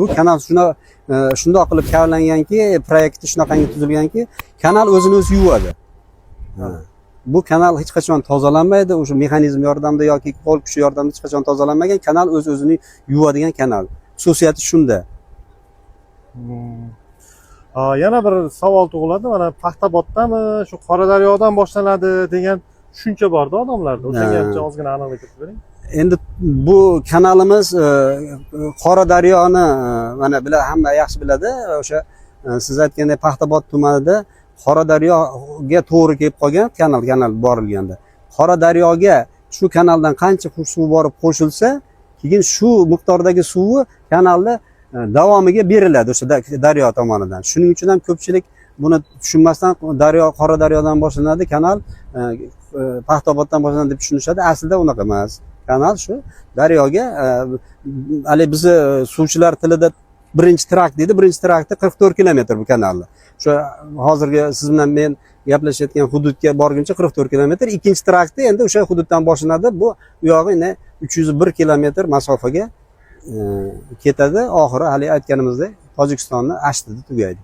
Bu kanal shundoq qilib kavlanganki, proyekti shunaqangi tuzilganki, kanal o'zini o'zi yuvadi. Ha. Bu kanal hech qachon tozalanmaydi, o'sha mexanizm yordamida yoki qo'l kuchi yordamida hech qachon tozalanmagan kanal, o'z o'zini yuvadigan kanal. Xususiyati shunda. Yana bir savol tug'iladi. Mana Paxtaboddami, shu Qoradaryodan boshlanadi degan tushuncha borda odamlarda. O'shanga ham ozgina aniqlik kiritib bering. Endi bu kanalimiz Qoradaryoni mana bular hamma yaxshi biladi. O'sha siz aytgandek, Paxtabod tumanida Qoradaryoga to'g'ri kelib qolgan kanal borilganda. Qoradaryoga shu kanaldan qancha suv borib qo'shilsa, keyin shu miqdordagi suvi kanalda davomiga beriladi o'sha daryo tomonidan. Shuning uchun ham ko'pchilik buni tushunmasdan daryo Qoradaryodan boshlanadi, kanal Paxtaoboddan boshlanadi deb tushunishadi. Aslida unaqa emas. Kanal shu daryoga haligi bizni suvchilar tilida birinchi trakt deydi. Birinchi traktda 44 kilometr bu kanalni. O'sha hozirgi siz bilan men gaplashayotgan hududga borguncha 44 kilometr. Ikkinchi traktda endi o'sha hududdan boshlanadi. Bu u yog'i endi 301 kilometr masofaga ketadi. Oxiri, haligi aytganimizdek, Tojikistonni Ashtida tugaydi.